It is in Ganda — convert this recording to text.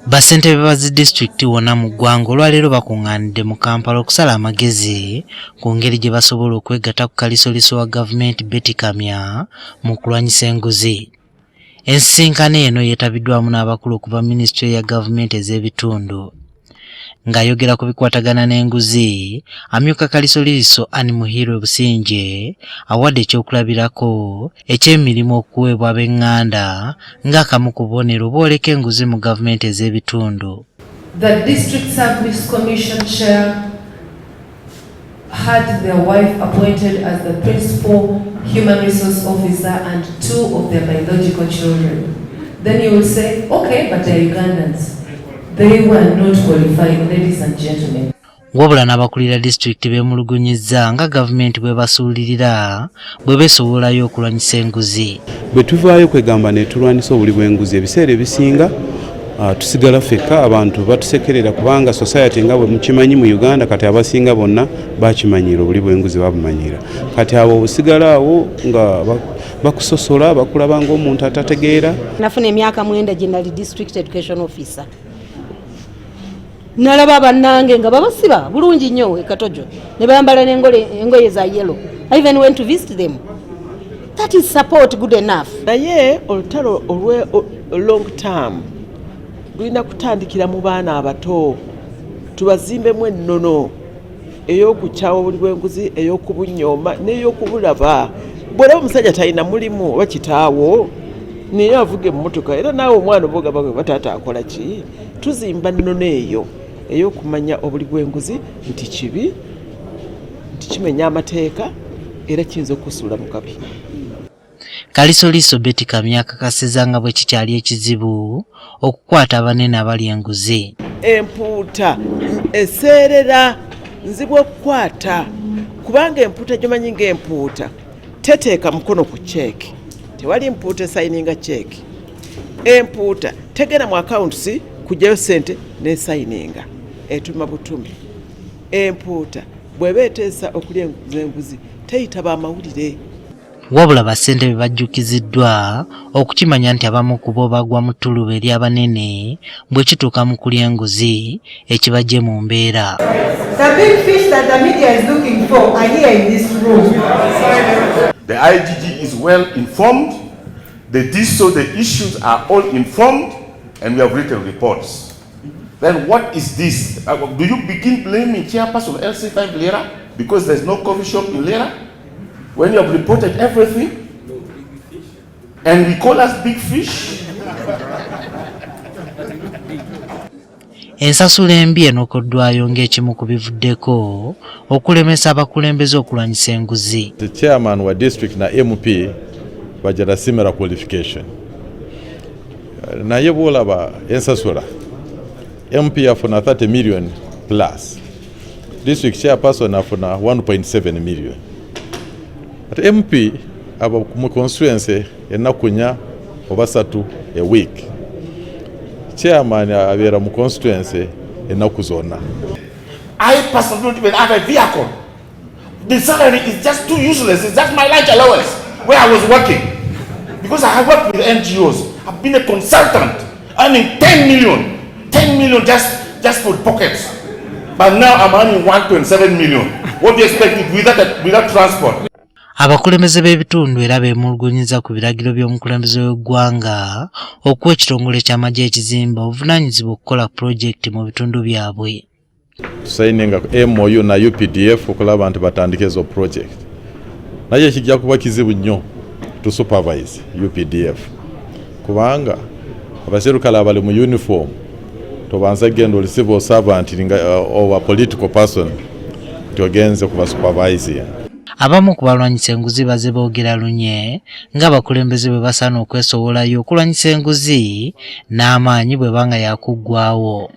Bassentebe ba zi disitulikiti wonna mu ggwanga olwaleero bakungaanidde mu Kampala okusala amagezi ku ngeri gye basobola okwegatta ku kalisoliso wa gavumenti Betty Kamya mu kulwanyisa enguzi. Ensisinkano eno yeetabiddwamu n'abakulu okuva minisitule ya gavumenti ez'ebitundu. Ng'ayogera ku bikwatagana n'enguzi, amyuka Kalisoliiso Anne Muhirwe Busingye awadde ekyokulabirako eky'emirimu okuweebwa ab'enganda ng'akamu ku bubonero obwoleka enguzi mu gavumenti ez'ebitundu. The District Service Commission Chair had their wife appointed as the principal human resource officer and two of their biological children. Then you will say, okay, but they're Ugandans. They were not qualified, ladies and gentlemen. Wabula n'abakulira disitulikiti beemulugunyizza nga gavumenti bw'ebasuulirira bwe beesobolayo okulwanyisa enguzi. Bwe tuvaayo kwegamba ne tulwanyisa obuli bw'enguzi, ebiseera ebisinga tusigala ffekka, abantu batusekerera kubanga society nga bwe mukimanyi mu Uganda kati abasinga bonna bakimanyiira, obuli bw'enguzi babumanyira. Kati abo obusigala awo nga bakusosola, bakulaba ng'omuntu atategeera. Nafuna emyaka 9 gye nali district education officer, nalaba bannange nga babasiba bulungi nnyo ekatojo ne bayambala n'engoye za yellow. I even went to visit them. That is support good enough. Naye olutalo olwe long term lulina kutandikira mu baana abato, tubazimbemu ennono ey'okukyawa obuli bw'enguzi, ey'okubunyooma n'ey'okubulaba. Bw'olaba omusajja talina mulimu oba kitaawo naye avuga emmotoka, era naawe omwana oba ogamba gwe bataata akola ki? Tuzimba nnono eyo ey'okumanya obuli bw'enguzi nti kibi, nti kimenya amateeka era kiyinza okusuula mu kabi. Kalisoliiso Betty Kamya akakasizza nga bwe kikyali ekizibu okukwata abanene abali enguzi. Empuuta eseerera nzibu okukwata kubanga empuuta gyomanyi ng'empuuta teteeka mukono ku ceeki, tewali mpuuta esayininga ceeki. Empuuta tegenda mu accounts kugyayo sente n'esayininga, etuma butumi. Empuuta bw'eba eteesa okulya enguzi teyita bamawulire. Wabula bassentebe bajjukiziddwa okukimanya nti abamu ku bo bagwa mu ttuluba ery'abanene bwe kituuka mu kulya enguzi ekibajje mu mbeera. The big fish that the media is looking for are here in this room. The IGG is well informed. The DSO, the issues are all informed, and we have written reports. Then what is this? Do you begin blaming chairperson LC5 Lira because there's no coffee shop in Lira? When you have reported everything? And we call us big fish? Ensasula embi enokoddwayo ng'ekimu ku bivuddeko okulemesa abakulembeze okulwanyisa enguzi. The chairman wa district na MP bajala similar qualification. Naye bw'olaba ensasula, MP afuna 30 million plus, district chairperson afuna 1.7 million. Ate MP aba mu constituency ennaku 4 oba 3 a week, chairman abeera mu constituency ennaku zonna. I personally don't even have a vehicle. The salary is just too useless. It's just my lunch allowance where I was working. Because I have worked with NGOs. I've been a consultant earning 10 million. 10 million just for pockets. But now I'm earning 1.7 million. What do you expect without transport? Abakulembeze b'ebitundu era beemulugunyiza ku biragiro by'omukulembeze w'eggwanga okuwa ekitongole ky'amagye ekizimba obuvunaanyizibwa okukola pulojekiti mu bitundu byabwe. Tusayininga MOU na UPDF okulaba nti batandika ezo project, naye kijja kuba kizibu nnyo to supervise UPDF kubanga abaserikale abali mu uniform tobanza genda oli civil servant nga oba political person nti ogenze kuba supervising. Abamu ku balwanyisa enguzi bazze boogera lunye ng'abakulembeze bwe basaana okwesowolayo okulwanyisa enguzi n'amaanyi bwe banga yakuggwawo.